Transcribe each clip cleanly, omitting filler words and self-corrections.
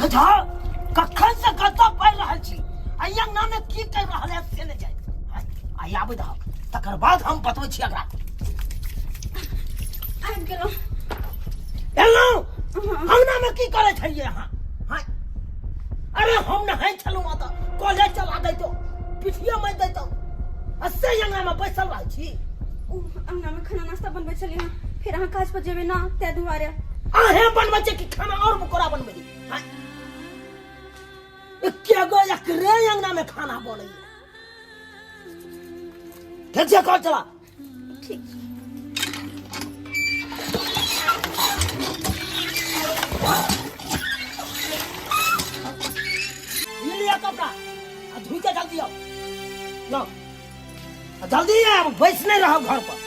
देखै छह कखन से गद्दा पारि रहल छी आ ई अंगना में की कर रहल है से नहि जाय आइ आबै दहक तकर बाद हम बतबै छी एकरा। आबि गेलहुँ। एलहुँ अंगना में की करै छलियै अहाँ? हाँ? अरे हम नहाय छलहुँ ओतऽ, कॉलेज चला दैतौ, पिठिए मारि दैतौ, आ से अंगना में बैसल रहै छी। ओ अंगना में खाना नाश्ता बनबै छलियै हँ, फेर अहाँ काज पर जेबै ना ताहि दुआरे। अहें बनबै छै कि खाना और कोरा बनबै? हाँ? एके गो एकरे अंगना में खाना बनैया। ठीक छै, कॉल चला। ठीक। ई लिअ कपड़ा आ धुइ के जल्दी आउ। लाउ आ जल्दी आउ, बैस नहि रहब घर पर।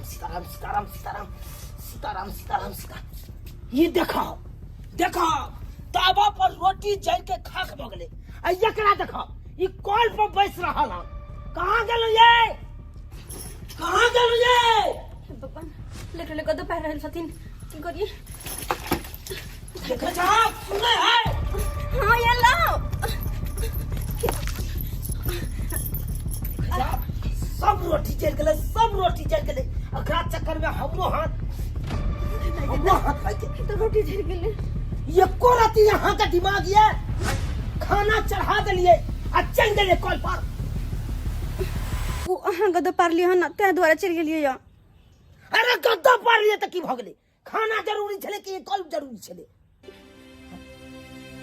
सीताराम सीताराम सीताराम सीताराम सीताराम सीताराम सीता। ये देखो देखो, तावा पर रोटी जल के खाक भऽ गेलै आ एकरा देखो, ई कल पर बैस रहल हन। कहाँ गेलौ ये? कहाँ गेलौ ये? हे भगवान, लेट लेट कदो पहर रहल छथिन, की करिए? देखै छहक सुनै है? हाँ ये लाओ। सब रोटी जल गेलै, सब रोटी जल गेलै। एकरा चक्कर में हमरो हाथ भाई के तो रोटी जल गेलै। एको रति यहाँ के दिमाग ये खाना चढ़ा देलिए आ चल गेलिए कल पर। ओ अहाँ गद्दा पारलियै हन ताहि दुआरे चलि गेलियै यऽ। अरे गद्दा पारलियै तऽ की भऽ गेलै? खाना जरूरी छलै कि कल जरूरी छलै?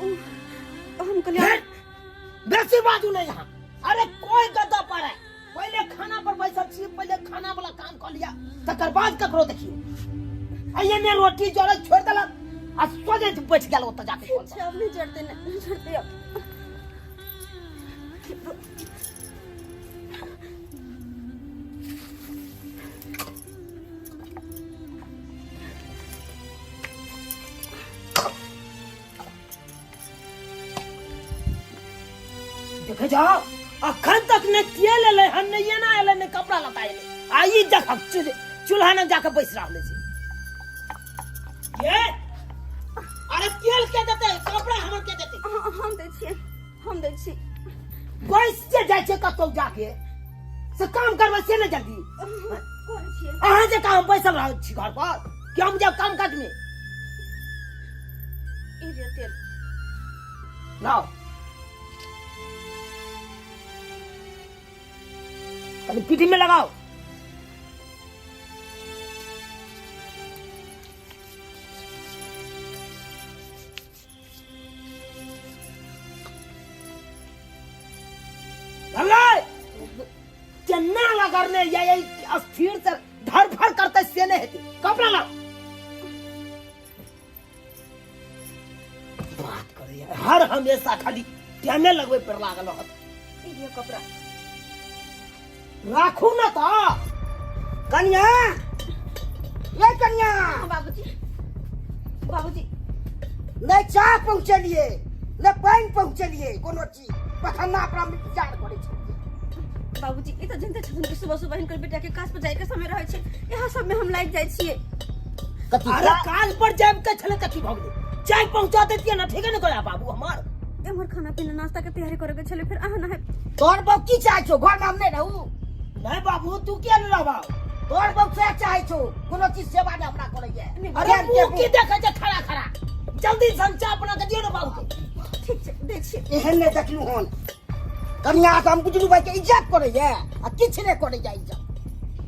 ओ हम कहलियै हे, बेसी बाजू नहीं यहाँ। अरे कोई गद्दा पर है, पहले खाना पर बैसल छी, पहले खाना वाला काम कऽ लिया तकर बाद ककरो देखियो। आ एने रोटी जरै छोड़ि देलक आ सोझे बैठ गेल ओतऽ जाके कल पर। अच्छा, अब नहीं जड़ते, नहीं जड़ते अब। देखै जाओ, अखन तक ने तेल एलै हन, ने एना एलै, ने कपड़ा लत्ता एलै, आ ई देखक चूल्हा ने जाके बैस रहल छै। ये अरे तेल के देतै, कपड़ा हमर के देतै? हाँ, हम दै छियै, हम दै छी। बैस जे जाइ छै कतौ जाके से काम करबै से ने जल्दी। करै छियै। अहाँ जे काम बैसल रहल छी घर पर कि हम जाब काम काज में? ई लिअ तेल। लाओ कभी पीठी में लगाओ। चन्ना लगरने या ये अस्थिर से धड़फड़ करते से नहीं हेतै। कपड़ा लाओ। बात करे हर हमेशा खाली टाइमे लगबै पर लागल रहत। ई लिअ कपड़ा। राखू न तऽ कनिया, ये कनिया। हाँ, बाबूजी, बाबूजी। नहि चाह पहुँचलिए ने पानि पहुँचलिए, कोनो चीज पखन्ना अपना विचार करै छै। बाबूजी, ई तऽ जनते छथिन कि सुबह सुबह हिनकर बेटा के काज पर जाय के समय रहै छै, यहाँ सब में हम लागि जाइ छियै। कथी? अरे काज पर जायब के छलै कथी भऽ गेलै? चाय पहुँचा देतियै ने, ठीक है ने? गोया बाबू हमर एम्हर खाना पीना नाश्ता के तैयारी करे के छलै, फेर अहाँ नहाय। तोहर बाप की चाहै छौ? घर में हम नहि रहू? नहीं बाबू, तू किया नहीं रहबा? तोहर बाप सएह चाहै छौ, कोनो चीज सेवा नहि हमरा करैया। नहि, अरे ज्ञान के मुँह की देखै छै खड़ा खड़ा? जल्दी से हम चाय बना के दियौ ने बाबू के। ठीक छै, दै छियै। एहन नहि देखलहुँ हन कनिया के, हम बुझलू भाई के इज्जत करैया आ किछु नहि करैया इज्जत।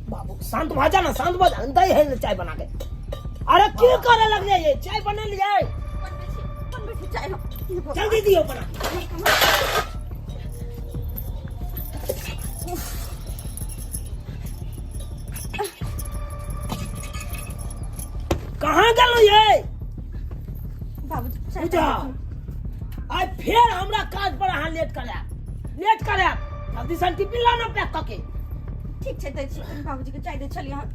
बाबू शांत भऽ जा ना, शांत भऽ जा। दै है ने चाय बना के। अरे की करे लगलियै ये? चाय बनेलियै? बनबै छी, बनबै छी चाय हम। जल्दी दियौ बना के। कहाँ गेलहुँ ये? बाबूजी, चाय पूजा। बना। आइ फेर हमरा काज पर अहाँ लेट करायब। लेट करे जल्दी से टिफिन लाना पैक कऽ के। ठीक छै, दै छी। बाबूजी के चाय दै छलियै हन।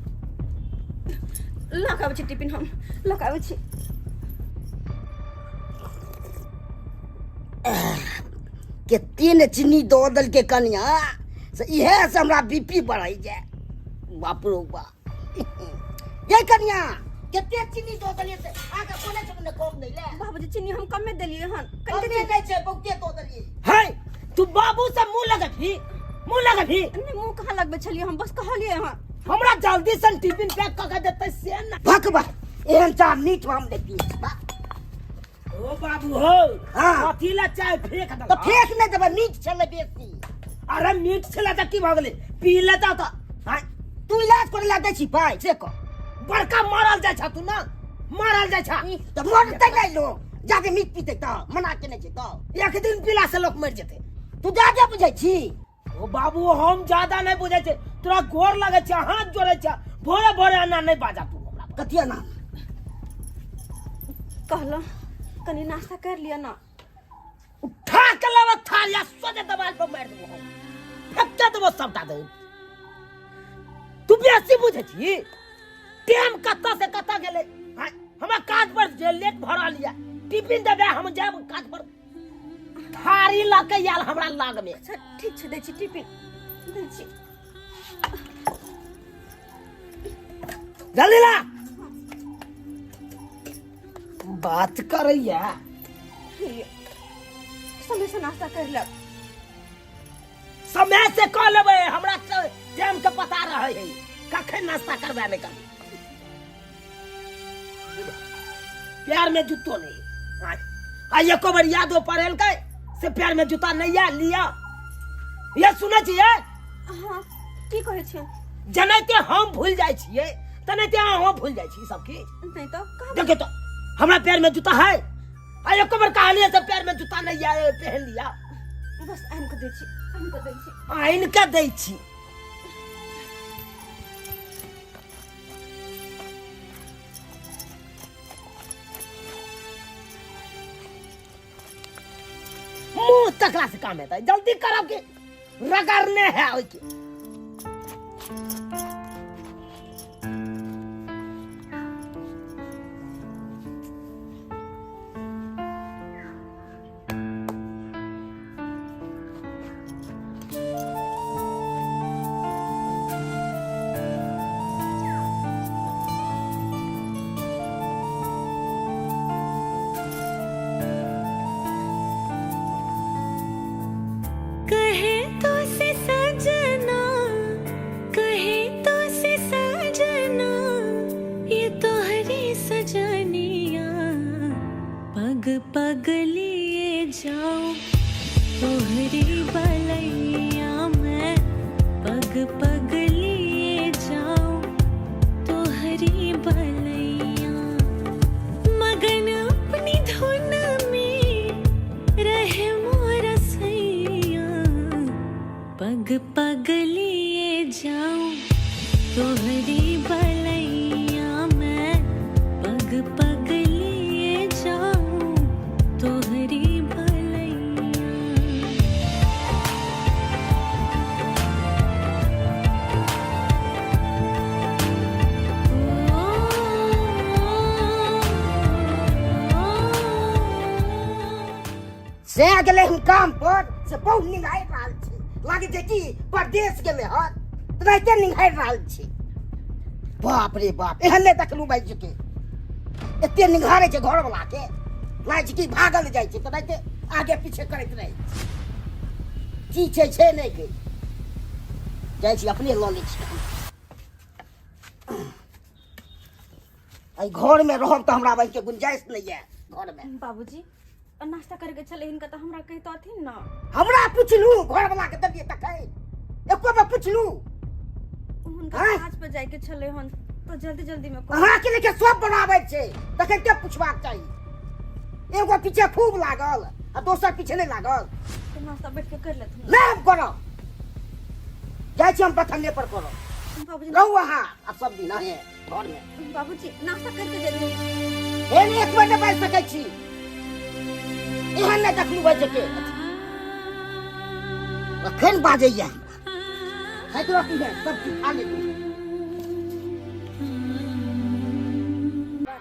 लऽ कऽ आबै छी टिफिन, हम लऽ कऽ आबै छी। कते ने चीनी दऽ देलकै कनिया से, इएह से हमरा बीपी बढ़ै जाय। बाप रो बाप, ये कनिया, कते चीनी दऽ देलियै से अहाँके कोने छै ने कम दै ले? बाबूजी, चीनी हम कमे देलियै हन। कमे नहि छै, बहुते दऽ देलियै। है, तू बाबू से मुंह लगबही, मुंह लगबही? नहि, मुँह कहाँ लगबै छलियै हम, बस कहलियै हन। हमरा जल्दी से टिफिन पैक कऽ के देतै से ना। भकबा, एहन चाह मीठ हम नहि पियै छी, बा। ओ बाबू हो। हाँ। कथी ला चाय फेंक तऽ देलह? फेंक नहि देबै, मीठ छलै बेसी। अरे मीठ छलै तऽ की भऽ गेलै? पी लेता तऽ हाँ, तू इलाज करे ला दै छी पाइ से कह। बड़का मारल जाइ छ तू ना, मारल जाइ छ। तऽ मरतै नहि लोक जाके मीठ पीतै तऽ? मना केने छै तऽ एक दिन पीला से लोक मरि जेतै। तू जादे बुझै छी। ओ बाबू, हम ज्यादा नहि बुझै छी। तोरा गोर लगै छै, हाथ जोड़ै छै, भोरे भोरे एना नहि बाजा तू हमरा पर। कथी एना? कहलहुँ कनि नाश्ता कर लिअ ना। उठा के लाव थाल या सोझे दबाल पर मारि देबो हम, फेंक देबो सबटा दे। तू बेसी बुझै छी। टाइम कतऽ से कतऽ गेलै? आँय, हमरा काज पर जे लेट भऽ रहल यऽ, टिफिन देबै, हम जायब काज पर। थारी लऽ के आयल हमरा लग में। अच्छा ठीक छै, दै छी टिफिन, दै छी। जल्दी ला। बात करैया। लिअ। समय से नाश्ता कर लेब। समय से कऽ लेबै, हमरा टाइम के पता रहै है कखन नाश्ता करबै नहि करबै। प्यार में जूतो नहीं आ एको बेर यादो पड़ेलकै से प्यार में जूता नहीं आ लिया। ये सुनै छियै? हाँ, की कहै छियै? जेनाहिते हम भूल जाइ छियै तेनाहिते अहाँ भूल जाइ छी सब किछु। नहि तऽ कहाँ? देखियौ तऽ हमरा पैर में जूता है आ एको बेर कहलियै से पैर में जूता नहीं आए, पहन लिया। बस आनि कऽ दै छी, आनि कऽ दै छी। आनि कऽ दै छी। मुंह तकला से काम हेतै? जल्दी करब कि रगड़ने है ओइके। कहे तो से सजना, कहे तो से सजना, ये तोहरी सजनिया, पग पग लिए जाऊं तोहरी बलैया मैं, पग पग लिए जाऊं तोहरी बलैया। मगन अपनी धुन में रहे मोरा सैया, पग पग लिए जाऊं तोहरी बलैया मैं, पग पग लिए जाऊं तोहरी बलैया। से गेलै हम काम पर से बहुत निंघारि रहल छी, लागै छै कि परदेश गेलै हन, तेनाहिते निंघारि रहल छी। बाप रे बाप, एहन नहि देखलहुँ भाई के एते निंघारै छै घरवला के, लागै छै कि भागल जाइ छै, तेनाहिते आगे पीछे करैत रहै छै। की छै छै नहि के जाइ छी, अपने लऽ लै छी। एहि घरमे रहब तऽ हमरा बहिनके गुंजाइश नहि यऽ घरमे। बाबूजी, नाश्ता करके छलै हिनका तऽ हमरा कहितथिन ने। हमरा पुछलू? घरवला के देलियै तखन एको बेर पुछलू? हुनका आँय? काज पर जायके छलै हन तऽ जल्दी जल्दी में अहाँके लेके सब बनाबै छै, तखन के पुछबाक चाही। एगो पीछे खूब लागल आ दोसर पीछे नहि लागल। तऽ नाश्ता बैठ के कर लेथिन। नहि, हम करब, जाइ छी हम बथन्ने पर करब। बाबूजी, रहू अहाँ आ सब दिन अहें घरमे। बाबूजी, नाश्ता करके जेथिन। एहन एक बेर नहि बाजि सकै छी, एहन नहि देखलू बाजि के। अखन बाजैया खाइत रहती है सब चीज खा लेती।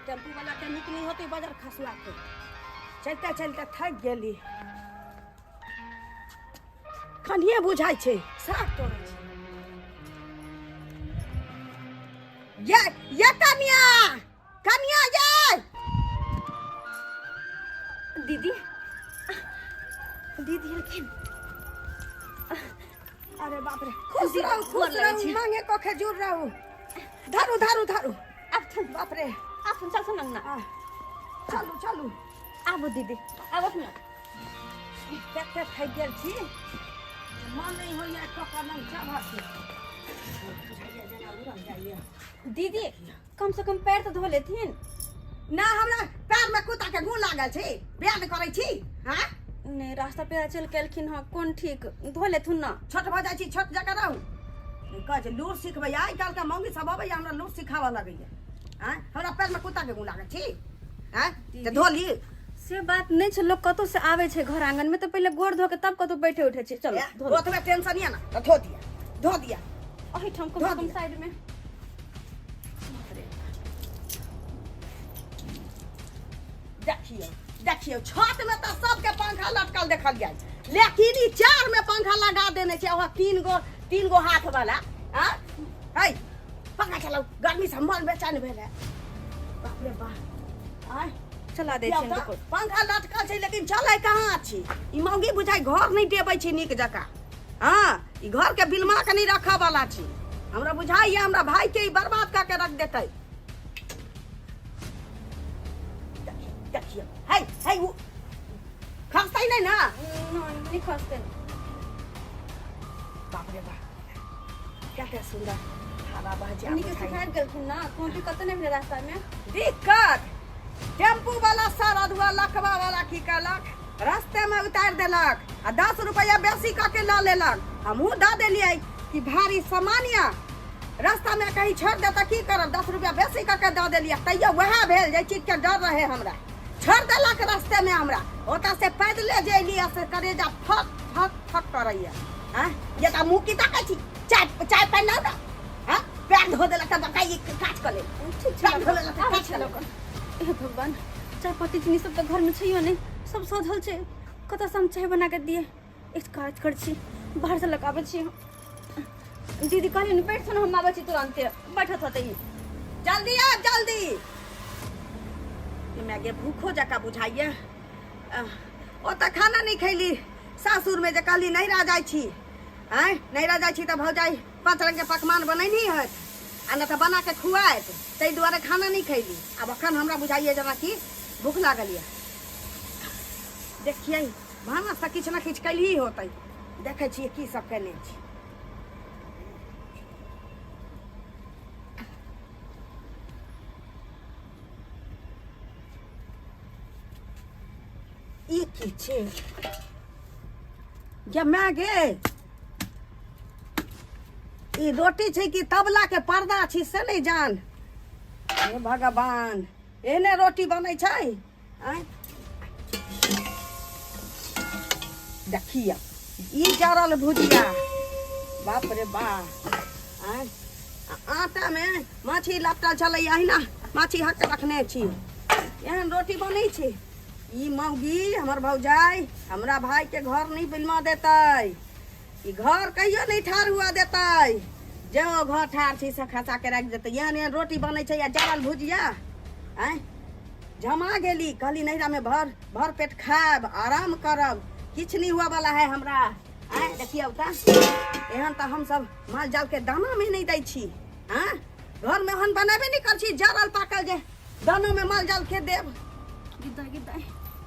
टेम्पू वाला के नीक नहीं होते बाजार खसुआ के चलते चलते थक गेली, कनिए बुझाइ छै साफ तोड़ै छै। ये ये कनिया कनिया ये दीदी, दीदी एलखिन। अरे बाप रे, खुश रहू खुश रहू, मांगे को खजूर रहू। धरू धरू धरू आब थन। बाप रे, आब थन, चल थन अंगना। चलू चलू। आबू दीदी, आबू ना। कते थाकि गेल छी, मन नहि होइए ककर नहि चढ़ऽ के। बुझाइए जेना उड़ल जाइए। दीदी, कम से कम पैर तो धो लेथिन ना। हमरा पैर में कुत्ता के गु लागल छै, बियाह करै छी। हाँ नहीं, रास्ता पे चल के एलखिन हँ, कोन ठीक, धो लेथुन ना। छोट भऽ जाइ छी, छोट जकाँ रहू। कहै छै लूर सिखबै। आइ काल्हिके मौगी सब अबैया, हमरा लूर सिखाबऽ लगैया। आँय, हमरा पैरमे कुत्ता के गु लागल छी? आँय, तऽ धो ली। से बात नहीं छै, लोग कतौ से आवे छै घर आंगन में तो पहले गोड़ धो के तब कतौ बैठे उठे छै। चलो धो लो। ओतबे टेंशन यऽ ने तऽ धो दिया, धो दिया। एहिठाम कम से कम साइड में। देखियौ देखियौ, छत में तऽ सबके पंखा लटकल देखल गेल, लेकिन ई चार में पंखा लगा देने छै, ओहो तीन गो हाथ वाला। आँ है, पंखा चलाउ, गर्मी से मन बेचैन भेल है। बाप रे बाप, आँय चला दे किया छियनि तऽ रुको। पंखा लटकल छै लेकिन चलै कहाँ छी? ई मौगी बुझाइ घर नहि देबै छै नीक जकाँ। हँ, ई घर के बिलमा के नहि रखऽ वाला छी। हमरा बुझाइया हमरा भाई के ई बर्बाद कऽ के रख देतै। देखियौ, है है, उ खसतै नहि ने? नहीं, नहीं खसते। बाप रे बाप, कते सुंदर हवा बहजा। नीक से खाबि गेलखिन ना, कोनो दिक्कत नहि भेलै रास्ता में? दिक्कत, टेम्पू वाला सर अधुआ लखवा वाला की कहलक, रास्ते में उतारि देलक आ 10 रुपया बेसी कऽ के लऽ लेलक। हमहूँ दऽ देलियै कि भारी सामान यऽ, रास्ता में कहीं छोड़ि दे तऽ की करब। 10 रुपया बेसी कऽ के दऽ देलियै, तैयो वएह भेल जे चीजके डर रहे हमरा। छोड़ि देलक रास्ते में हमरा। ओतऽ से पैदले जे एलियै से करेजा फक फक फक करैया। आँय ये, तऽ मुँह की ताकै छी? चाय चाय पानि लाउ ने। हाँ, पैर धो देलक तऽ बड़का ई काज कऽ लेल। ठीक छै। पैर धो लेलक तऽ आबै काज छै कऽ लोक। लेल। हे भगवान, चाय पत्ती चीनी सब तऽ घरमे छैयो नहि, सब सधल छै। कतऽसँ हम चाय बना के दिए? एक काज कर छी, बाहरसँ लऽ कऽ आबै छी। दीदी कहलियै ने, बैठ ने, हम आबै छी तुरन्ते। बैठत होतै ई। जल्दी आ जल्दी। माय गे, भूखो जकाँ बुझाइए। ओतऽ खाना नहि खैली सासुरमे, जे कहली नैहरा जाइ छी। आँय, नैहरा जाइ छी तऽ भौजाइ पाँच रंगके पकवान बनैनी होत आ नहि तऽ बना के खुआएत, ताहि दुआरे खाना नहि खैली। आब अखन हमरा बुझाइए जेनाकि भूख लागल यऽ। देखियै, भानस तऽ किछु ने किछु कैलही होतै। देखै छियै की सब केने छी। ई की छै गे माय गे? ई रोटी छै कि तबला के पर्दा छी से नहि जान। हे भगवान, एहने रोटी बनै छै? आँय, देखिए ई जरल भुजिया, बाप रे बाप। आँय, आ आटामे माछी लपटल छलै, अहिना माछी हक रखने छी। एहन रोटी बनै छै? ई मौगी हमर भौजाइ हमरा भाईके घर नहि बिलमा देतै। ई घर कहियो नहि ठाढ़ हुआ देतै। जे ओ घर ठाढ़ छै से खसा के राखि देतै। एहन एहन रोटी बनै छै आ जरल भुजिया? आँय, झमा गेली। कहली नैहरामे भर भर पेट खायब, आराम करब, किछु नहि हुआ वाला है हमरा। आँय, देखियौ तऽ एहन तऽ हमसब माल जाल के दानामे नहि दै छी। आँय, घरमे ओहन बनेबे नहि करै छी जरल पाकल जे दानोमे माल जाल के देब। गिद्दा गिद्दा,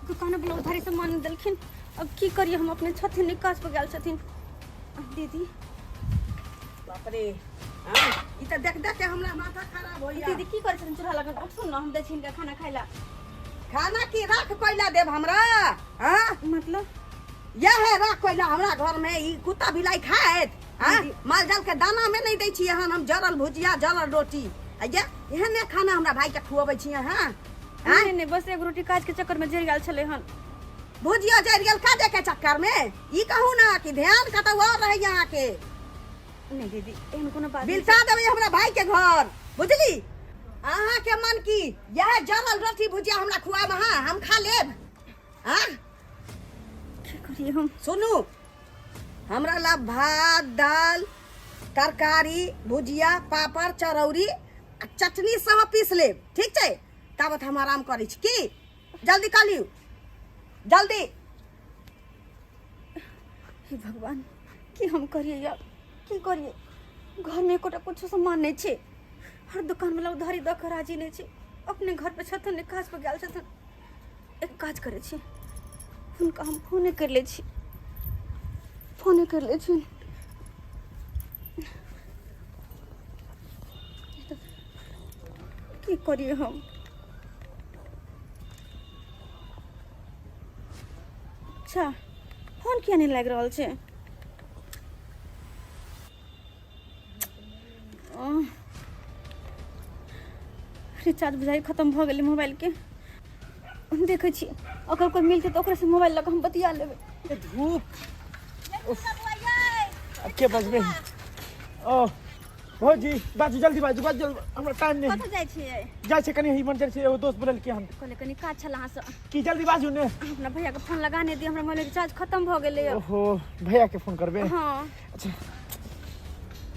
दुकान वाला उधारी सामान देलखिन, अब की करिए हम? अपने छथिन नहि, काज पर गेल छथिन दीदी। बाप रे, आँय, ई तऽ देख देख के हमरा माथा खराब होइया। दीदी, की करै छथिन चूल्हा लगन? उठू ने, हम दै छी हिनका खाना खाइ ला। खाना की राख कोयला देब हमरा? हाँ? मतलब? यह है राख कोयला। हमरा घर में ई कुत्ता बिलाई खाएत? हाँ, माल जाल के दाना में नहीं दै छी एहन हम जरल भुजिया, जरल रोटी। आ ये एहन ने खाना हमरा भाई के खुअबै छी अहाँ? नहीं नहीं, बस एक रोटी काज के चक्कर में जरि गेल छलै हन। भुजिया जरि गेल काजे के चक्कर में। ई कहू ना कि ध्यान कतौ और रहै अहाँके। नहि दीदी, एहन कोनो बात नहि। बिलसा देबै हमरा भाई के घर, बुझली? अहाँ के मन की यह जरल रोटी भुजिया हमरा खुआब अहाँ, हम खा लेब? हाँ? की करियै हम? सुनू, हमरा ला भात दाल तरकारी भुजिया पापड़ चरौरी आ चटनी सब पीस लेब, ठीक छै? ताबत हम आराम करै छी। की जल्दी कऽ लियौ, जल्दी। हे भगवान, की हम करियै आब? की करियै? घरमे एकोटा कुछो सामान नहि छै। हर दोकानवला उधारी दऽ कऽ राजी नहि छै। अपने घर पर छथुन नहि, काज पर गेल छथुन। एक काज करै छी, हुनका हम फोने करि लै छी, फोने करि लै छी। की करियै हम? अच्छा, फोन किया नहि लागि रहल छै? रिचार्ज बुझाइ खतम भऽ गेलै मोबाइलके। देखै छी, अगर कोइ मिलतै तऽ ओकरासँ मोबाइल लऽ कऽ हम बतिया लेबै। धूप, उफ, अब के बजबे? ओ भौजी, बाजू, जल्दी बाजू, बाजू जल्दी, हमरा टाइम नहीं। कतऽ जाइ छियै? जाइ छै कनि इमरजेंसी, एगो दोस्त बोललकै हन। कहले कनि काज छल अहाँसँ। की? जल्दी बाजू ने। अपना भैयाके फोन लगा नहि दिअ, हमरा मोबाइल रिचार्ज खतम भऽ गेलै। ओहो, भैया के फोन करबे? हँ। अच्छा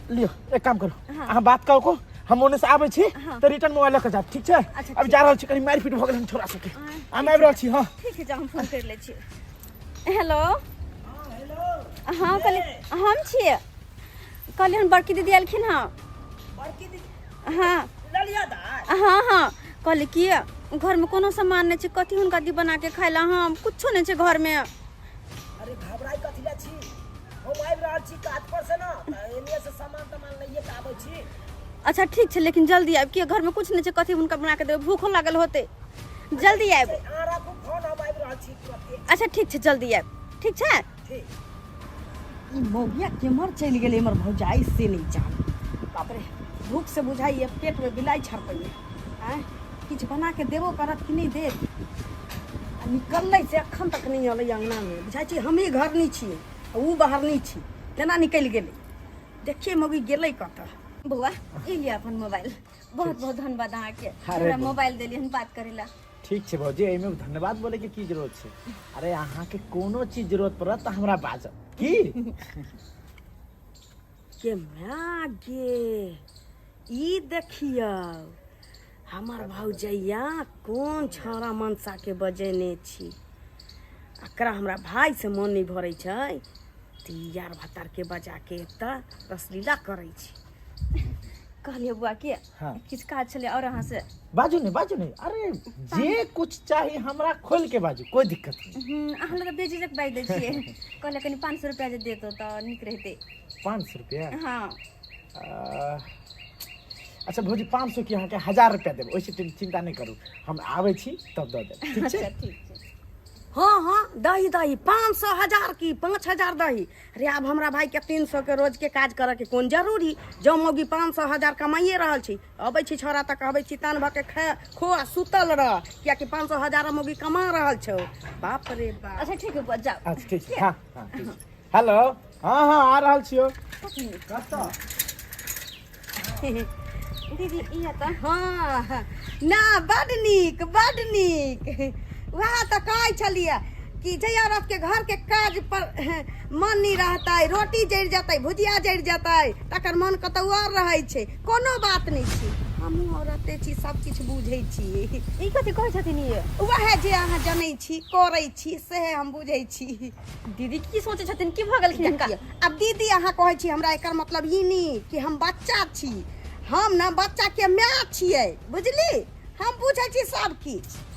लियो, एक काम करू, हाँ। अहाँ बात करू को, हम ओने से आबै छी। हाँ। तऽ रिटर्न मोबाइल लऽ कऽ जायब, ठीक छै? अच्छा, अभी ठीक। जा रहल छी, कनि मारि पीट भऽ गेल हन छोरा सबके। हाँ, हम आबि रहल छी। हँ, ठीक छै, जाउ, हम फोन करि लै छी। हेलो, हँ, कहली हम छियै, कहलियै हन बड़की दीदी एलखिन हँ। बड़की दीदी? हँ। ललिया दाइ? हँ हँ, कहली कि घरमे कोनो सामान नहि छै, कथी हुनका दी बना के खाय लए हम? कुछो नहि छै घरमे। अरे घबराइ कथी लए छी? हम आबि रहल छी काज पर से ना, तऽ एने से सामान तामान लइए के आबै छी। अच्छा ठीक छै, लेकिन जल्दी आबि, किया घरमे कुछ नहि छै, कथी हुनका बना के देबै? भूखो लागल होतै, जल्दी आबि। अहाँ राखू फोन, हम आबि रहल छी तुरन्ते। अच्छा ठीक छै, जल्दी आबि, ठीक छै? ठीक। ई मौगिया केम्हर चलि गेलै हमर भौजाई, से नहि जान। बाप रे, भूख से बुझाइए पेटमे बिलाइ छरपैए। आँय, किछु बना के देबो करत कि नहि देत? आ निकललै से एखन तक नहि अलै अङ्गनामे। बुझाइ छै हमही घर नहि छियै आ उ बाहर नहि छी, केना निकलि गेलै? देखियै मौगी गेलै कतऽ। बौआ, ई लिअ अपन मोबाइल। बहुत बहुत धन्यवाद अहाँके, अरे हमरा बौआ। मोबाइल देलियै हन बात करै लए। ठीक छै भौजी, एहिमे धन्यवाद बोले के की जरूरत छै? अरे अहाँके कोनो चीज जरूरत पड़त तऽ हमरा बाजब की। के माय गे, ई देखियौ हमर भौजैया कोन छौड़ा मनसा के बजेने छी। एकरा हमरा भाई से मन नहि भरै छै तऽ ई यार भतार के बजा के एतऽ रसलीला करै छै। कहलियै बौआ के, हाँ। किछु काज छलै आओर अहाँ से। बाजू ने, बाजू ने, अरे जे कुछ चाही हमरा खोल के बाजू, कोई दिक्कत नहीं। अहाँ लग तऽ बेझिझक बाजि दै छियै। कहलियै कनि 500 रुपैआ जे देतो तऽ नीक रहितै। 500 रुपया? हँ। अच्छा भौजी, 500 की, अहाँके 1000 रुपया देब, ओहिसँ चिंता नहि करू, हम आबै छी तब दऽ देब, ठीक छै? अच्छा ठीक छै। हँ हँ, दही दही, 500 1000 की 5000 दही। अरे आब हमरा भाई के 300 के रोज के काज करऽ के कोन जरूरी, जँ मौगी 500 1000 कमाइए रहल छी। अबै छी छौड़ा तऽ कहबै छी तान भऽ के खा खो आ सुतल रह, कियाकि 500 1000 मौगी कमा रहल छौ। बाप रे बाप। अच्छा ठीक है बौआ, जाउ। अच्छा ठीक छै, हँ हँ ठीक छै। हेलो, हँ हँ, आ रहल छियौ। कतऽ? दीदी, ई तऽ हँ ना, बड नीक, बड नीक। वएह तऽ कहै छलियै कि जे औरत के घर के काज पर मन नहि रहतै, रोटी जरि जेतै, भुजिया जरि जेतै, तकर मन कतौ आओर रहै छै। कोनो बात नहि छै, हमहूँ औरते छी, सब किछु बुझै छी। ई कथी कहै छथिन ई? वएह जे अहाँ जनै छी, करै छी, सएह हम बुझै छी। दीदी, की सोचै छथिन? की भऽ गेलखिन हिनका? देखियौ, आब दीदी अहाँ कहै छी हमरा, एकर मतलब ई नहि कि हम बच्चा छी। हम ने बच्चा के माय छियै, बुझली? हम बुझै छी सब किछु।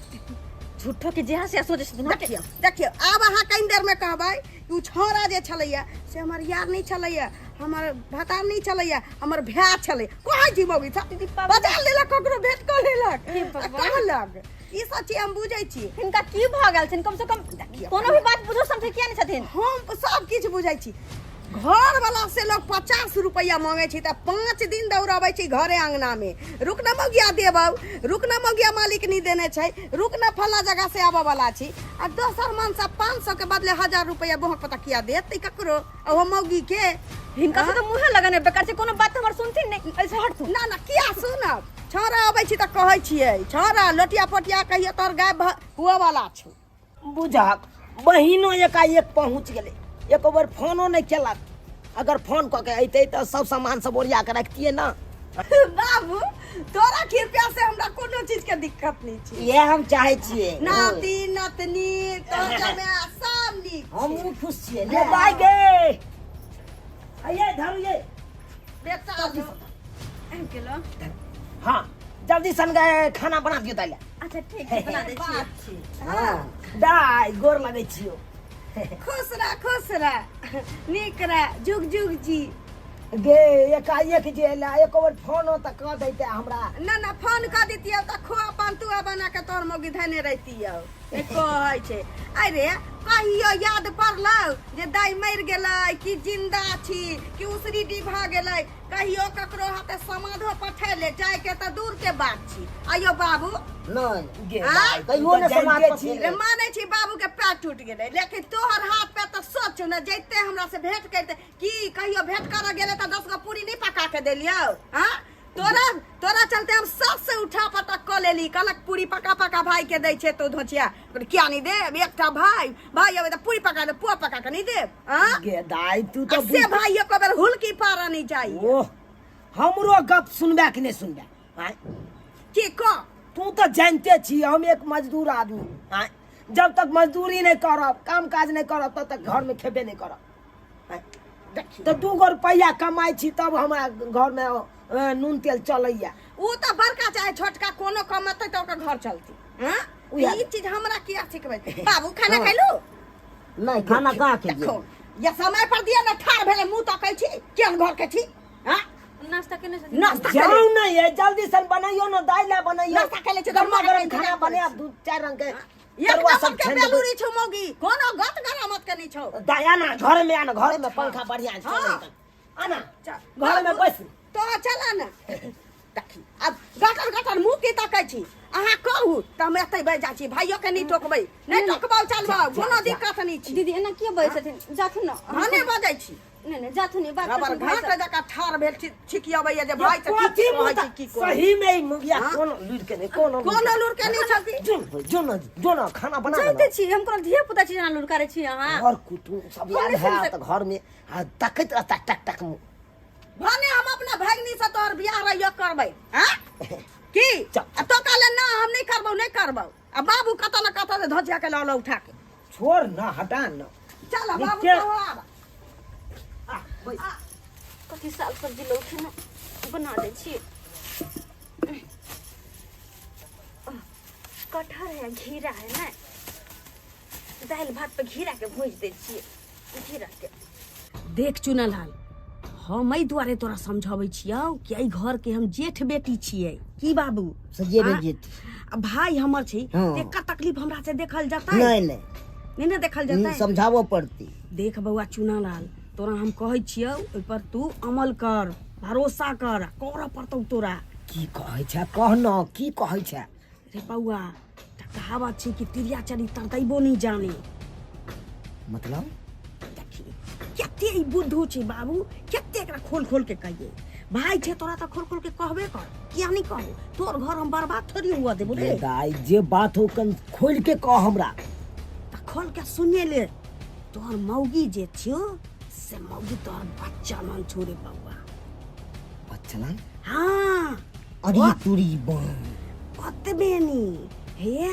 झूठो के जेहा से सोचै छथिन, हटे। देखियौ देखियौ, आब अहाँ कनि देरमे कहबै कि ओ छौड़ा जे छलैया से हमर यार नहि छलैया, हमर भतार नहि छलैया, हमर भाय छलै। कहै छी मौगी सब दीदी, पागल। बजा लेलक, ककरो भेंट कऽ लेलक हे आ भगवान। कहलक। ई सब चीज हम बुझै छी। हिनका की भऽ गेल छनि? कम से कम देखियौ। कोनो भी बात बुझो समझै किया नहि छथिन? हम सब किछु बुझै छी। घर वाला से लोग 50 रुपया मांगे छी त 5 दिन दौड़ाबै छी घरे अंगना में। रुक न मौगिया देबौ, रुक न मौगिया मालिक नहीं देने छै, रुक न फला जगह से आबऽ वाला छी। आ दोसर मन से 500 के बदले 1000 रुपया बहक पता किया देत ई ककरो ओहो मौगी के। हिनका से तो मुँहे लगने बेकार छै, कोनो बात हमर सुनथिन नहि, ऐसे हट तू। ना ना किया सुनब, छौड़ा अबै छी तऽ कहै छियै छौड़ा लोटिया पोटिया कहियो तोहर गाय हुअ वाला छौ। बुझक बहिनो एकाएक पहुँच गेलै, एको बेर फोनो नहि केलक। अगर फोन कऽ के अयतै तऽ सब सामान सब ओरिया के रखतियै ने। बाबू तोरा कृपया से हमरा कोनो चीज के दिक्कत नहीं छै। इएह हम चाहै छियै। नाती नतनी तोर जमे सब नीक छै। हमहूँ खुश छियै। गे दाइ गे, आइए धरू ये बेटा आबि गेलो। हाँ जल्दी सन गे खाना बना दियौ दाइ। अच्छा ठीक छै, बना दै छियै। बात छै। हाँ। दाइ गोर लगै छियौ। खुश रह, खुश रह, नीक रह, जुग जुग जी। गे एकाएक जे एला, एको बेर फोनो तऽ कऽ दैते हमरा। ना ना फोन कऽ दितियौ तऽ खोआ पंतुआ बना के तोहर मौगी धने रहितियौ। ए कहै छै अरे कहियो याद पड़लौ जे दाइ मरि गेलै कि जिंदा छी कि उसरी डी भऽ गेलै? कहियो ककरो हाथे समाधो पठेले जाय के तऽ दूर के बात छी। आइयो बाबू नहीं गे आँ? दाइ, कहियो ने तू तऽ समाज जानिते छी। रे मानै छी बाबू के पैर टूट गेलै, लेकिन तोहर हाथ पे तऽ सोच ने जैते हमरा से भेंट करते की कहियो भेंट करऽ गेलै तऽ 10 गो पूरी नहीं पका के देलियौ? हाँ तोरा तोरा चलते हम सब से उठा पटक कऽ लेली। कहलक पूरी पका पका भाई के दै छै तो धोचिया किया नहीं देब? एकटा भाई भाई अबै तऽ पूरी पका दे, पुआ पका के नहीं देब? हाँ गे दाइ तू आ तऽ से भाई एको बेर हुलकी पारा नहीं जाई। ओह हमरो गप सुनबे कि नहि सुनबे? आँय? की कह? तू तऽ जानते छी हम एक मजदूर आदमी। आँय? जब तक मजदूरी नहीं करब, काम काज नहीं करब, तब तक घर में खेबे नहीं करब। आँय? देखी तऽ 2 गो रुपैआ कमाइ छी तब हमरा घर में नून तेल चलैया। उ तऽ बड़का चाहे छोटका कोनो कमेतै तऽ ओकर घर चलतै। हाँ उएह। ई चीज हमरा किया सिखबै? बाबू खाना हाँ। खैलू? नहीं खाना कहाँ खेलियै? देखो या समय पर दिया ना ठार भेलै मुंह तकै छी केहन घर के छी। हाँ नाश्ता केने छथिन? नाश्ता जाउ ने ये जल्दी सन बनैयो ने दालि ला बनैयो। नाश्ता खेले छी तऽ गरमा मर गरम गेलै, खाना इंतजार बनायब, करै 2 4 रंग के एक तरुआ नंबर सब के छानि देबै। बेलूरी छौ मौगी, कोनो गत गरामत के नहीं छौ। दाइ आना घर में, आना घर में पंखा बढ़िया से हाँ। चलै। आना चल। घर में बैस। तो चला ना देखी अब गटर गटर मुंह के तकै छी। अहाँ कहू तऽ हम एतै बैठ जाइ छी, भाइयो के नहीं टोकबै, नहीं टोकबौ चलबौ, कोनो दिक्कत नहीं छी। दीदी एना किया बजै छथिन? जाथुन ने। भने बजै छी। नहीं नहीं जाथुन बात रबर करथुन भाई घाट से। जकाँ ठाढ़ भेल छिकियबैया जे भाई से की कथी कहै मुँह छी, की कहै छी। सही में ई मुगिया हाँ? कोनो लुरि के नहीं, कोनो लुरि कोनो लुरि के नहीं छथि। जो न, जो न, जो न, खाना बना जानते ना। छी हम कोनो धिया पुता छी जेना लुरकारै छी अहाँ। घर कुटुम सब हम आयल नहि है सुनि तऽ घर में आ तकैत रहता टक टक मुँह। भने हम अपना भगिनी से तोहर बियाह रहियो करबै। हाँ की चल। आ तो कहले ना हम नहीं करबौ, नहीं करबौ। आ बाबू कतऽ न कतऽ से धोचिया के लऽ उठा के। छोड़ ना, हटा ना। चल बाबू, नीचे। तो आब। आ, बैस। कथी साग सब्जी लौठी ने बना दै छी। कटहर है, घेरा है ना, दालि भात पे घेरा के भूजि दै छियै, घेरा के। देख चुनलाल, हम एहि दुआरे तोरा समझाबै छियौ कि एहि घर के हम जेठ बेटी छियै। की बाबू? से जेबे आ? जेठ। आ भाई हमर छै, हाँ। एकर तकलीफ हमरा से देखल जतै? नहीं नहीं। नहीं ने देखल जतै? समझाबऽ पड़तै। देख बौआ चुनालाल, तोरा हम कहै छियौ ओहि पर तू अमल कर, भरोसा कर, करऽ पड़तौ तोरा। की कहै छै कह न, की कहै छै? रे बौआ, एकटा कहावत छै कि तिरिया चरित्र दैबो नहीं जाने। मतलब? देखी कते ई बुद्धू छै बाबू, कते एकरा खोल खोल के कहिए। भाई छै तोरा तऽ खोल खोल के कहबे कर, किया नहीं कहू? तोर घर हम बर्बाद थोड़ी हुआ देबो रे। गे दाइ, जे बात हो कन खोल के कह हमरा। तऽ खोल के सुनिए ले, तोहर मौगी जे छियो से मौगी तोहर बच्चा मन छौ रे बौआ। बच्चा मन? हाँ। अरे तुरी बम। ओतबे नी हे,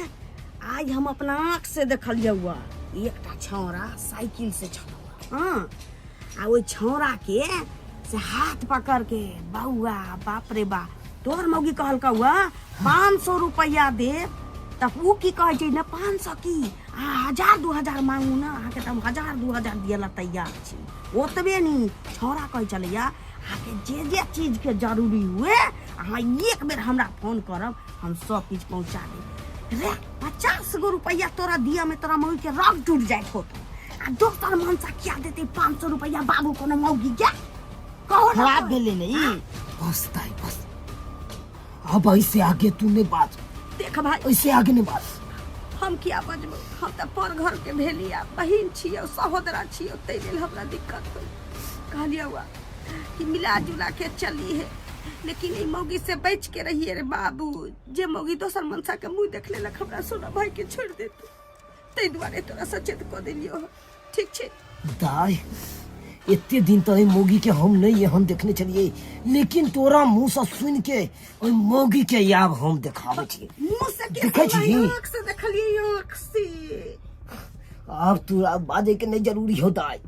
आज हम अपना आँख से देखलियौ हुआ, एकटा छौड़ा साइकिल से छलौ। हाँ, आ ओहि छौड़ा के से हाथ पकड़ के बौआ बाप रे बा, तोहर मौगी कहलकौ हुआ 500 रुपया दे, तब उ की कहै छै ना 500 की अहाँ 1000 2000 मांगू ना, अहाँके तऽ हम 1000 2000 दिअ ला तैयार छी। ओतबे नी छौड़ा कहै छलैया अहाँके जे जे चीजके जरूरी हुए अहाँ एक बेर हमरा फोन करब, हम सब किछु पहुँचा देब। रे 50 गो रुपया तोरा दिया में तोरा मौगी के रग टूट जाइत होतो। आ दोसर मनसा किया देतै 500 रुपैआ बाबू कोनो मौगी के कहो ना खराब भेलै ने ई बस दाई बस, अब ऐसे आगे तू नहीं बाज। देख भाई, ऐसे आगे नहीं बाज। हम किया बजबो, हम तऽ पर घर के भेली आ बहिन छियौ, सहोदरा छियौ, ताहि लेल हमरा दिक्कत होइ। कहलियौ हुआ कि मिला जुला के चली है, लेकिन ई मौगी से बच के रहिए रे बाबू। जे मौगी दोसर मनसा के मुंह देख लेलक हमरा सोना भाई के छोड़ देतौ, ताहि दुआरे तोरा सचेत कऽ देलियौ हँ। ठीक छै दाई, एते दिन तऽ एहि मौगी के हम नहीं एहन देखने छलियै, लेकिन तोरा मुंह से सुन के ओहि मौगी के आब हम देखाबै छियै। मुंह से के देखै छी? आँख से देखलियै, आँख से। आब तोरा बाजै के नहीं जरूरी हो दाई,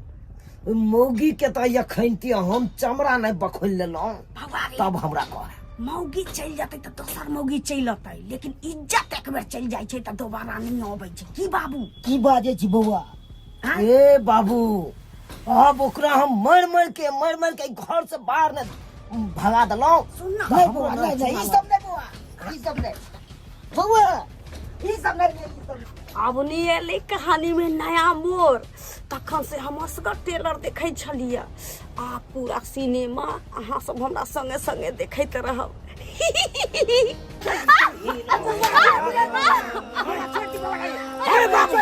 ओहि मौगी के तऽ एखन हम चमड़ा नहीं बखोल लेलहुँ भगवान तब हमरा कह। मौगी चलि जेतै तऽ दोसर मौगी चलि अतै, लेकिन इज्जत एक बेर चलि जाइ छै तऽ दोबारा नहि अबै छै। की बाबू? की बाजै छी बौआ? ए बाबू, अब ओकरा हम मर मर के मर मर के घर से बाहर ने भगा देलहुँ। सुन ना। नहीं बौआ, नहीं नहीं, ई सब नहीं बौआ, ई सब नहीं बौआ, ई सब नहीं, ई सब नहीं। आब नहीं एलै कहानी में नया मोड़। तखन से हम असगर टेलर देखै छलियै, आ पूरा सिनेमा अहाँ सब हमरा संगे संगे देखैत रहब। अरे बाबू,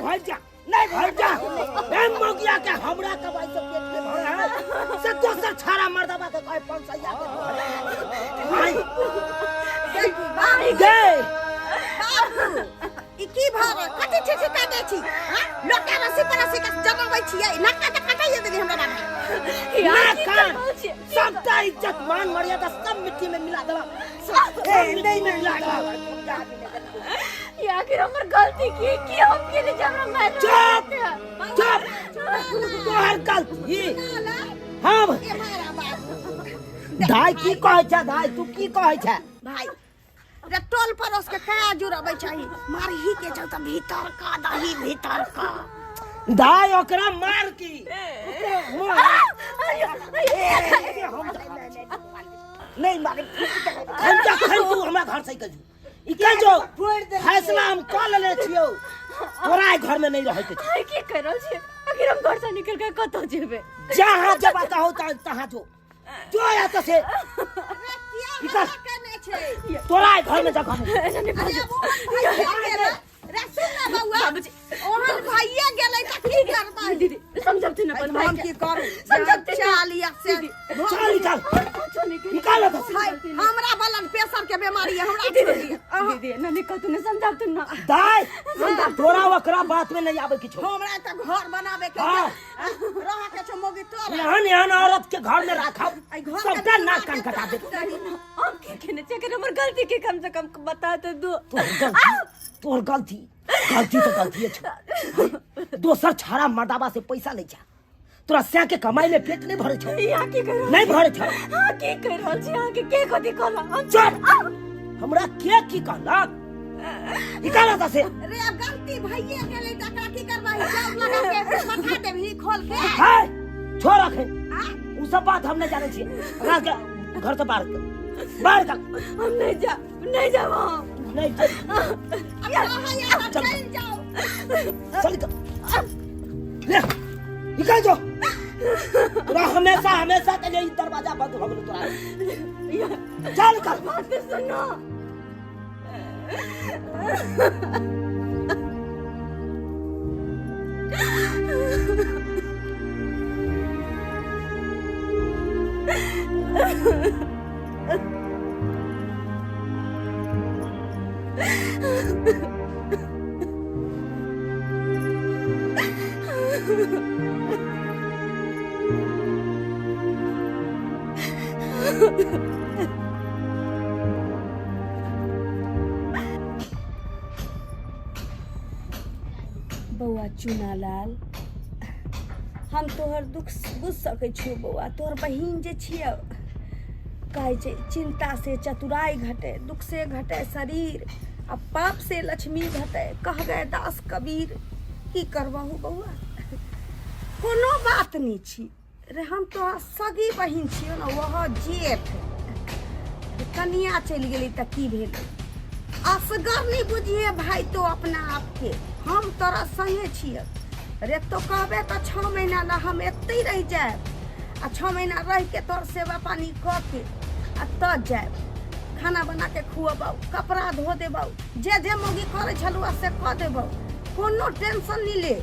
हट जा, नहीं हट जा। ए मौगिया के हमरा कमाई से पेट में भरे है से दोसर छाड़ा मर्दबा के कहे पंसैया के भाई गे। ई की भऽ गेल? कथी छी छी काटै छी? हाँ? लोटा रस्सी पर रस्सी के जमाबै छियै, नाका तऽ काटाइए देली हमरा बाबा। ना कान सबटा इज्जत मान मर्यादा सब मिट्टी में मिला देला, सब मिट्टी में मिला देला। ये आखिर हमर गलती की की हम के जे हमरा मार? चुप चुप, तोहर गलती हम दाई की कहै छै? दाई तू की कहै छै? भाई रे, टोल पड़ोस के कया जुड़बै चाही, मारही के छौ तऽ भीतर का दही, भीतर का दाई ओकरा मार की ओकरा मार। नहीं मारे। हम जखन तू हमरा घर से निकल जो, निकल जो। फैसला हम कऽ लेने छियौ, तोरा एहि घर में नहीं रहै के छौ। की कर रहल छी? आखिर हम घर से निकल के कतौ जेबै? जहाँ जब कहू तहाँ जो, जो एतऽ से किया केने छै? तोरा एहि घर में जगह नहीं। ऐसा नहीं अरे अब ओहन भइए गेलै रे, सुन ना बौआ, ओहन भइए गेलै तऽ की करबै? दीदी समझबथिन अपन भाई हम के। की करू? समझबथिन ना। चाल या से चल निकल। कुछो नहीं करी। निकाल एतऽ से। भाई, हमरा ब्लड प्रेशर के बीमारी है, हमरा छोड़ दिअ। दीदी ना नहीं कहतु ना, समझबथिन ना। दाई, तोरा ओकरा बात में नहीं आबै के छौ। हमरा तऽ घर बनाबे के हाँ। रह के छौ मौगी तोरा। एहन एहन औरत के घर में राखब एहि घर के सबटा नाक कान कटा देब। हम की केने छी? अगर हमर गलती के कम से कम बता तो दो। तोहर गलती, तोहर गलती, गलती तो गलती छौ। दोसर छाड़ा मर्दाबा से पैसा लै छै, तोरा सै के कमाई में पेट नहीं भरे छौ। यहाँ की कर रहल? नहीं भरे छौ। हाँ, की कर रहल छी? अहाँ के के कथी कहला? हम चुप! हमरा के की कहलक? निकाल एतऽ से। रे, अब गलती भइए गेलै तऽ एकरा की करबही? चाउर लगा के पठा देबही खोल के? है छोड़ अखन उ सब बात, हम नहीं जाने छियै। एकरा के घर से बाहर कर, बाहर कर। हम नहीं जा, नहीं जाब हम। नहीं चल। अब कहाँ यार? चल। चलि जाओ। चल निकल, ले निकल जो। तोरा हमेशा हमेशा के लिए ई दरवाजा बंद हो गेल तोरा। चल निकल। बात तो सुनो। बौआ चुनालाल, हम तोहर दुख बुझ सकै छियौ बौआ। तोहर बहिन जे छियौ, कहै छै चिंता से चतुराई घटे, दुख से घटे शरीर, आ पाप से लक्ष्मी घटे, कह गए दास कबीर। की करबहु बौआ, कोनो बात नहि छी रे। हम तोहर सगी बहिन छियौ ने, वह जेठ कनिया चलि गेली तऽ की भेलै? असगर नहि बुझिए भाई तो अपना आपके, हम तोरा संगे छियै। रे तो कहबे तऽ 6 महीना ला हम एतहि रहि जायब आ 6 महीना रहि के तोहर सेवा पानी कऽ के आ तब जायब। खाना बना के खुअबौ, कपड़ा धो देबौ, जे जे मौगी करै छलहुँ से कऽ देबौ, कोनो टेंशन नहीं ले,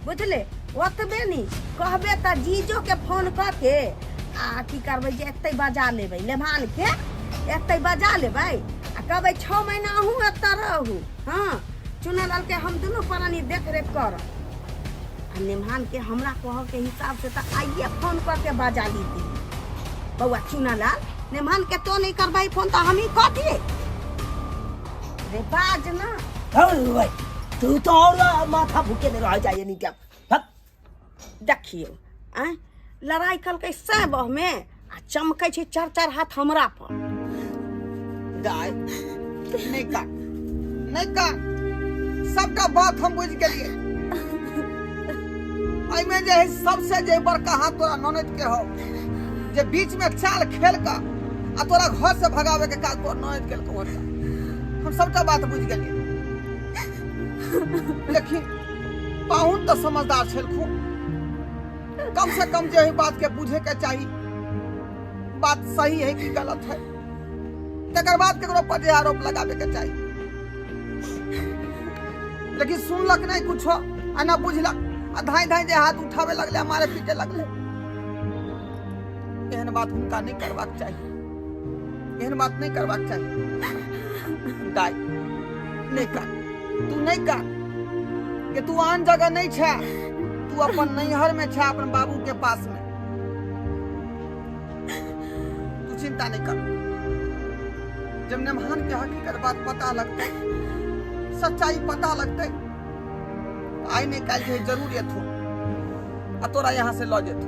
बुझले? ओतबे नहीं कहबे तऽ जीजो के फोन कऽ के आ की करबै जे एतै बजा लेबै, लेभान के एतै बजा लेबै आ कहबै 6 महीना अहूँ एतऽ रहू। हाँ, चुनालाल के हम दुनू प्राणी देख रेख करब। आ नेमहान के हमरा कह के हिसाब से तऽ आइए फोन कऽ के बजा ली दी। बौआ चुनालाल, नेमहान के तो नहीं करबै फोन तऽ हम ही कऽ दिए। रे बाज ना। अरे तू तो और माथा भूखे में रह जाइए नहीं क्या। देखियौ आँय, लड़ाइ कलकै सै बह में आ चमकै छै चार चार हाथ हमरा पर। दाय नहीं काट, नहीं काट, सबटा बात हम बुझि गेलियै। एहिमे जे है सबसे जे बड़का हाथ तोरा ननद के हो, जे बीच में चाल खेल का आ तोरा घर से भगावे के काज तोरा ननद केलको होता। हम सबटा बात बुझि गेलियै, लेकिन पाहुन तो समझदार छलखुन, कम से कम जे है बात के बुझे के चाही, बात सही है कि गलत है, तकर बाद केकरो पर जे आरोप लगावे के चाही। लेकिन सुनलक नहीं कुछो आ ना बुझलक आ धाई धाई जे हाथ उठावे लगले, मारे पीटे लगले। एहन बात हुनका नहीं करबाक चाही, एहन बात नहीं करबाक चाही। दाई नहीं कर, तू नहीं कर कि तू आन जगह नहीं छे, तू अपन नैहर में छे, अपन बाबू के पास में। तू चिंता नहीं कर, जब नेमहान के हकीकत बात पता लगते, सच्चाई पता लगते, आई नहीं काल जे जरूर एथो आ तोरा यहाँ से ल जेथो।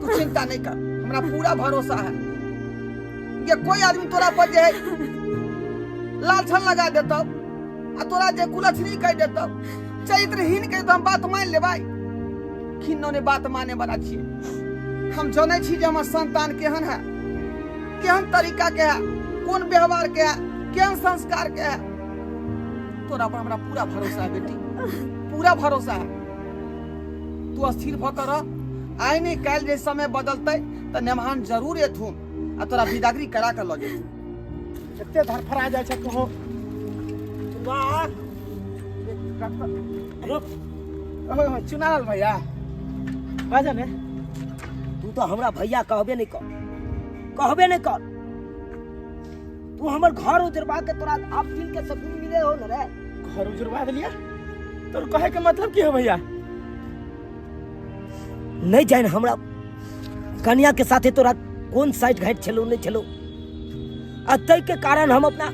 तू चिंता नहीं कर, हमरा पूरा भरोसा है ये कोई आदमी तोरा पर जे है लालछन लगा देतौ आ तोरा जे कुलक्षणी कह देतौ, चरित्रहीन कह देतौ, हम बात मान लेबै? खिन्नो ने बात माने वाला छियै। हम जनै छी जे हमर संतान केहन है, केहन तरीका के है, कोन व्यवहार के है, केहन संस्कार के है। तोरा पर हमरा पूरा भरोसा है बेटी, पूरा भरोसा है। तू अस्थिर भ कर रह, आइ नहीं काल्हि जे समय बदलतै तऽ नेमहान जरूर एथुन आ तोरा बिदागरी करा के लऽ जेथुन। एते धरफड़ा जाइ छै कहो। वाह रुक, ओ चुनालाल भैया बाजा ने। तू तो हमरा भैया कहबे नहीं कर, कहबे नहीं कर। तू हमर घर उजरवा के तोरा आप दिन के सुकून मिले हो न रे। घर उजरवा देलिया? तोर कहे के मतलब की हो भैया? नहीं जान हमरा कन्या के साथे तोरा कोन साइड घाट छलो नहीं छलो, आ तै के कारण हम अपना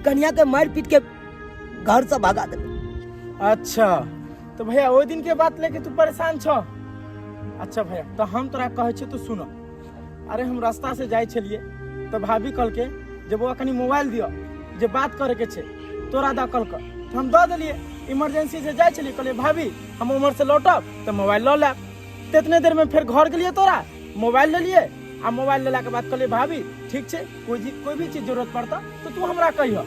कन्या के मार पीट के घर से भगा देले। अच्छा तो भैया ओहि दिन के बात लेके तू परेशान छो? अच्छा भैया तो हम तोरा कहै छियो तू सुनो। अरे हम रास्ता से जाइ छलिए तो भाभी कहलके जे बौआ कनी मोबाइल दियो जे बात करे के छै तोरा द कहलक, तो हम दऽ देलिए। इमरजेंसी से जाइ छलिए, कहलिए भाभी हम उम्हर से लौटब तो मोबाइल लऽ लेब। तेतने देर में फेर घर गेलिए, तोरा मोबाइल लेलिए आ मोबाइल लेला के बाद कहलिए भाभी ठीक छै, कोई भी चीज जरूरत पड़ता तो तू हमरा कहिह।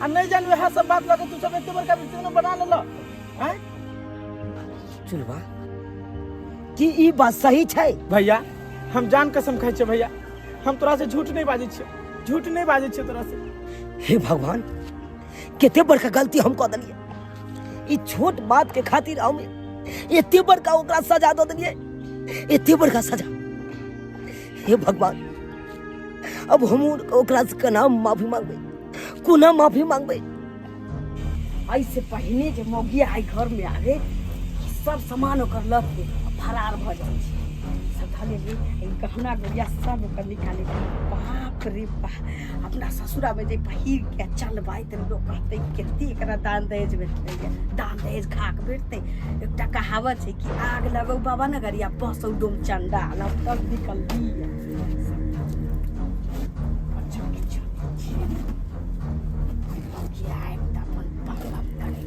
आ नहीं जान वएह सब बात लऽ के तू सब एते बड़का विषय बना लेलऽ आँय? चुलवा की ई बात सही छै? भैया हम जान कसम खाइ छियै भैया, हम तोरा से झूठ नहीं बाजै छियै, झूठ नहीं बाजै छियै तोरा से। हे भगवान, कते बड़का गलती हम कऽ देलियै। ई छोट बात के खातिर हम एते बड़का ओकरा सजा दऽ देलियै, एते बड़का सजा। हे भगवान, अब हम ओकरा से केना माफी मांगबै, कोना माफी मांगबै? एहिसे पहिने जे मौगिया आइ घर में आवे सब सामान ओकर लऽ के फरार भऽ जाइ छै। सब धऽ लेलियै, ई गहना गुड़िया सब ओकर निकाले। बाप रे बाप, अपना ससुरा में जे पहिर के चलबै तऽ लोक कहतै कते एकरा दान दहेज भेटलै, दान दहेज खा के भेटतै। एकटा कहावत छै कि आग लगौ बाबा नगरिया बसौ डोम चंडाल। हम तब निकलली। अच्छा किछु आयब तऽ अपन बाप बाप करै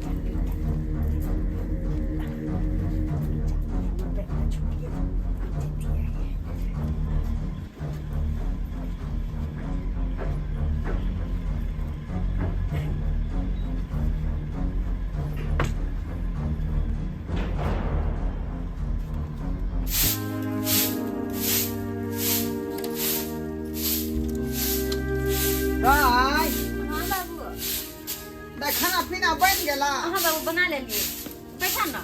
गेला? हाँ बाबू, बना लेलिए। बैठा ना,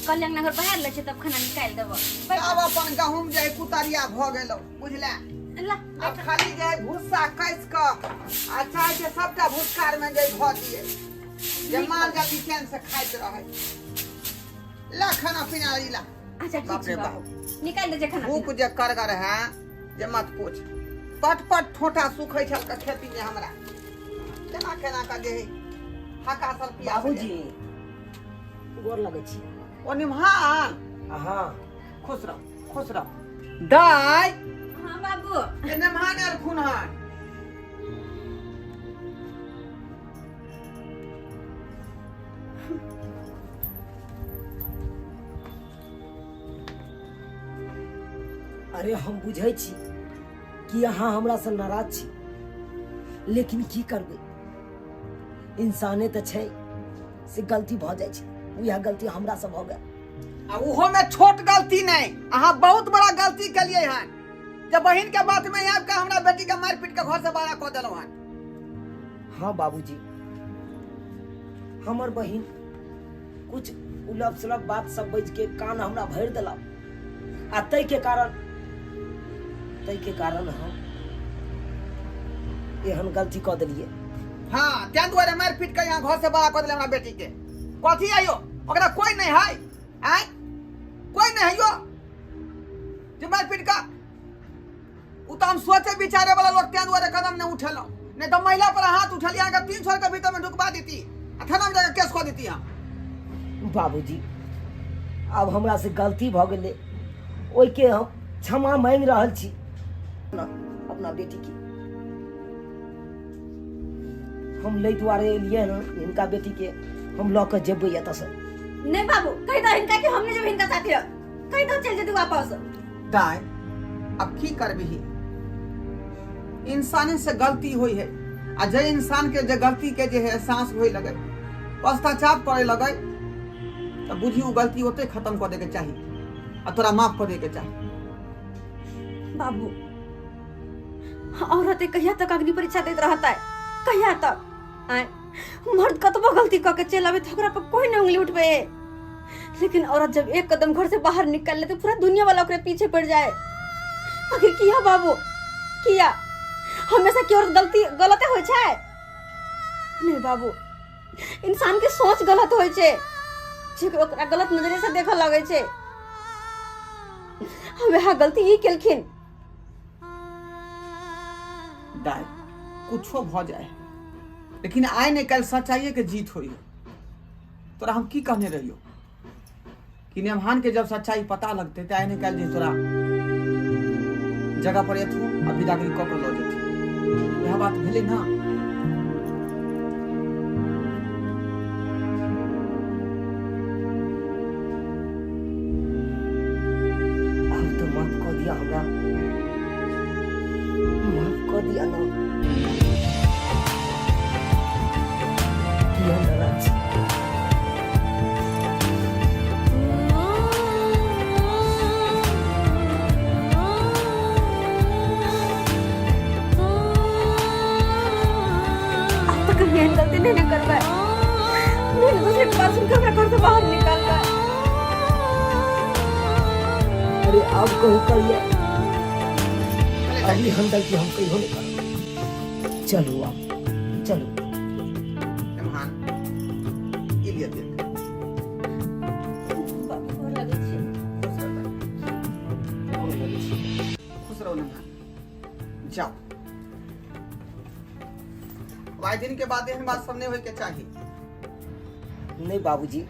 कल अंगना घर बहार ले छै, तब खाना निकालि देबो। आब अपन गहूम जे है कुतरिया भऽ गेलौ, बुझले? ला। आब खाली जे है भुस्सा कसि कऽ आ चाहे छै सबटा भुस्कार मे जे धऽ दियै, जे माल जाल चैन से खाइत रहै। ला खाना पीना ला। अच्छा, ठीक बाप छै। रे। बाबू, निकालि दे जे खाना। भूख जे करगर है जे मत पूछ। पट पट ठोटा सुखै छल के खेती मे हमरा केना केना के जे है हका सल पिया। बाबूजी, गोर लगै छी। ओ निम्हान। हाँ। खुश रह, खुश रह दाय। हाँ बाबू। ए निम्हान एलखुन हन। अरे, हम बुझै छी कि अहाँ हमरा से नाराज छी, लेकिन की करबै, इंसाने तऽ छै से गलती भऽ जाइ छै। उएह गलती हमरा से भऽ गेल। आ उहो में छोट गलती नहीं, अहाँ बहुत बड़ा गलती केलिए हन जब बहिन के बात में आबि के हमरा बेटी के मारि पीट के घर से बाहर कऽ देलहुँ हन। हाँ बाबूजी, हमर बहिन कुछ उलप सुलप बात सब बज के कान हमरा भरि देलक आ ताहि के कारण हम एहन गलती कऽ देलियै। हाँ, तें दुआरे मारि पीट के यहाँ घर से बाहर कऽ देले हमरा बेटी के। कथी आइयो, ओकरा कोई नहीं है? आय, कोई नहीं है यो जे मारि पीट के? उ तऽ हम सोचे विचारे वाला लोग, तें दुआरे कदम नहीं उठेलहुँ, नहीं तो महिला पर हाथ उठलिए, अहाँके 300 के भीतर में ढुकबा देती आ थाना में जाके केस कऽ देती हम। बाबूजी, आब हमरा से गलती भऽ गेलै, ओहिके हम क्षमा मांगि रहल छी अपना बेटीके। हम लै दुआरे एलियै हँ, हिनका बेटीके हम लऽ कऽ जेबै एतऽसँ। नहीं बाबू, कहि दो हिनका कि हम नहीं जेबै हिनका साथे। कहि दो चल जेतै वापस। दाय, अब की करबिही, इंसाने से गलती होई है आ जे इंसान के जे गलती के जे है एहसास होए लगे, पश्चाताप करे लगे, तऽ बुझी ओ गलती ओते खत्म कऽ देके चाही आ तोरा माफ कऽ देके चाही। बाबू, औरत कहिया तक अग्नि परीक्षा दैत रहता है, कहिया तक? आय, मर्द कतबो गलती कऽ के चलि आबे तऽ ओकरा पर कोई नहीं उंगली उठबे, लेकिन औरत जब एक कदम घर से बाहर निकल ले तो पूरा दुनिया वाला ओकरे पीछे पड़ जाए। आखिर किया बाबू, किया हमेशा की औरत गलती गलते होइ छै? नहीं बाबू, इंसान के सोच गलत होइ छै जे ओकरा गलत नजरे से देखऽ लगै छै। हम वएह गलती ई केलखिन। दाय, कुछो भऽ जाए, लेकिन आइ नहि काल्हि सच्चाइए के जीत होई है। तोरा हम की कहने रहियो कि नेमहान के जब सच्चाई पता लगते तऽ आइ नहि काल्हि जे तोरा जगह पर एथू आ विदागरी कऽ के लऽ जेथू, वएह बात भेलै ना? आब तऽ माफ कऽ दिअ हमरा, माफ कऽ दिअ ना। किया नाराज छी? अब तो कभी एहन गलती नहीं ना करबै, नहीं ना दूसरे के बात सुनकर हमरा घर से बाहर निकालबै। अरे, आब कहू करिए, अभी हम गलती हम कहियो नहीं करब। चलू, आब चलू। नेमहान, ई लिअ देख। बाबू, गोर लगै छी। खुश रह दाय। गोर लगै छी। खुश रहो नेमहान, जाओ। आइ दिन के बाद एहन बात सब नहीं होय के चाही। नहीं बाबूजी।